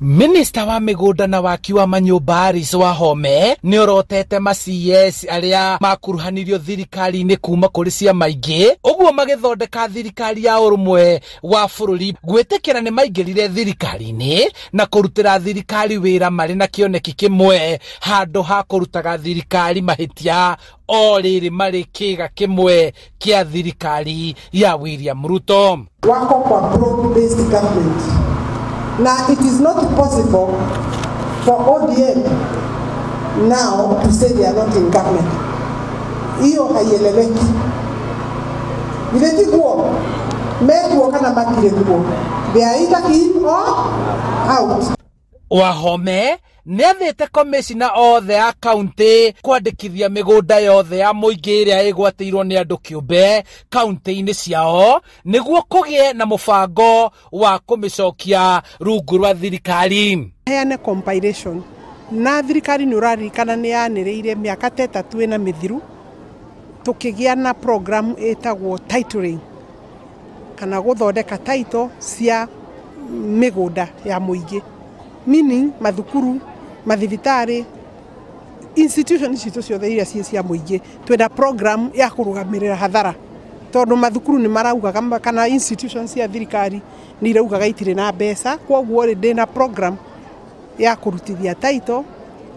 Minista wa mĩgũnda na waki wa manyũmba Alice Wahome nĩ orotete ma CS arĩa makuruhanirio thirikari-inĩ kuma kũrĩ ciama ingĩ, ũguo magĩthondeka thirikari ya ũrũmwe wa bũrũri gwĩtĩkĩra nĩ maingĩrire thirikari-inĩ na kũrutĩra thirikari wĩra marĩ na kĩoneki kĩmwe handũ ha kũrutaga thirikari mahĩtia o rĩrĩ marĩ kĩga kĩmwe kĩa thirikari ya William Ruto. Wako kwa broad-based government. Now, it is not possible for ODM now to say they are not in government. Hiyo haieleweki. Ile tiguo, mekuo kana matirĩ kuo. They are either in or out. Wahome nĩathĩte komishina othe a kaunti kwandĩkithia mĩgũnda yothe ya mũingĩ ĩrĩa ĩgwatĩirwo nĩ andũ kĩũmbe kaunti-inĩ ciao nĩguo kũgĩe na mũbango wa kũmĩcokia rungu rwa thirikari. Heane compilation na thirikari nĩ ũraririkana nĩ yanĩrĩire mĩaka ta ĩtatũ ĩna mĩthiru tũkĩgĩa na program ĩtagwo titling kana gũthondeka title cia mĩgũnda ya mũingĩ, meaning mathukuru, mathibitarĩ, institution citũ ciothe iria ciĩ cia mũingĩ. Twĩna program ya kũrũgamĩrĩra hathara tondũ mathukuru nĩ maraugaga kana institution cia thirikari nĩ iraugaga itirĩ na mbeca, kwoguo rĩ ndĩna program ya kũrutithia title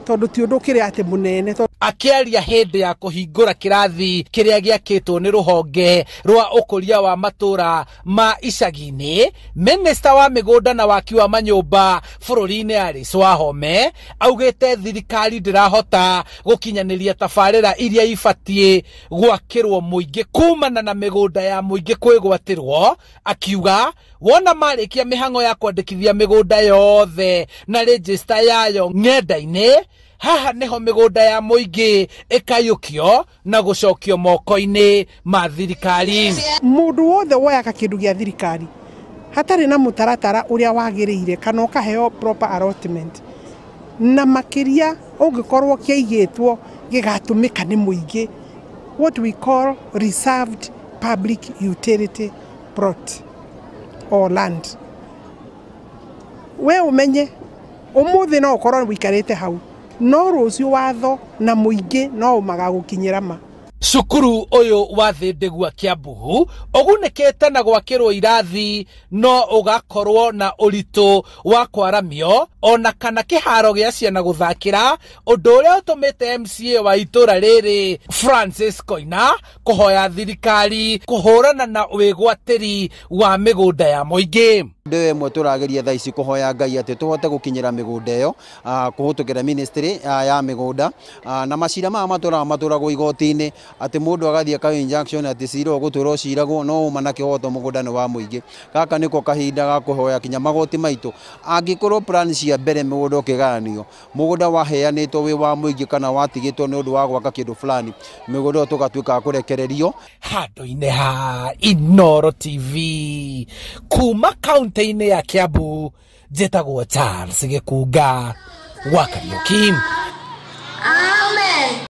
tondũ ti ũndũ ũkĩrĩ atĩ mũnene. Akĩaria hĩndĩ ya kũhingũra kĩrathi kĩrĩa gĩakĩtwo nĩ rũhonge rwa ũkũria wa matũra ma icagi-inĩ, minista wa mĩgũnda na waki wa manyũmba bũrũri-inĩ Alice Wahome augĩte thirikari ndĩrahota gũkinyanĩria tabarĩra iria ibatiĩ gwakĩrwo mũingĩ kumana na mĩgũnda ya mũingĩ kwĩgwatĩrwo, akiuga wona marĩkia mĩhang'o ya kwandĩkithia mĩgũnda yothe na register yayo ng'enda-inĩ, haha niho mĩgũnda ya mũingĩ ĩkaiyũkio na gũcokio moko-inĩ ma thirikari. Mũndũ wothe woyaga kĩndũ gĩa thirikari hatarĩ na mũtaratara ũrĩa wagĩrĩire kana ũkaheo proper allotment, na makĩria ũngĩkorwo kĩaigĩtwo gĩgatũmĩka nĩ mũingĩ, what we call reserved public utility plot or land. We ũmenye ũmũthĩ no ũkorwo ũikarĩte hau, no rũciũ watho na mũingĩ no ũmagagũkinyĩra ma. Cukuru ũyũ wa Thĩndĩgua Kiambu ũgunĩkĩte na gwakĩrwo irathi no ũgakorwo na ũritũ wa kwaramio ona kana kĩharo gĩa ciana gũthakĩra, ũndũ ũrĩa ũtũmĩte MCA wa itũra rĩrĩ Francis Koina kũhoya thirikari kũhũrana na wĩgwatĩri wa mĩgũnda ya mũingĩ. Ndĩ ĩmwe tũrageria thaa ici kũhoya Ngai atĩ tũhote gũkinyĩra mĩgũnda ĩyo kũhĩtũkĩra ministry ya mĩgũnda, na macira maya matũraga matũragwo igoti-inĩ atĩ mũndũ agathiĩ akaheo injunction atĩ cira ũgũtũra ũciragwo no uma na kĩhoto mũgũnda nĩ wa mũingĩ. Gaka nĩko kahinda ga kũhoya kinya magoti maitũ, angĩkorwo plan cia mbere mũgũnda ũkĩgayanio mũgũnda waheanĩtwo wĩ wa mũingĩ kana watigĩtwo nĩ ũndũ wa gwaka kĩndũ fulani, mĩgũnda ĩyo tũgatuĩka a kũrekererio. Handũ-inĩ ha Inooro TV kuma kaunti-inĩ ya Kiambu, njĩtagwo Charles Gĩkunga wa Kariũki.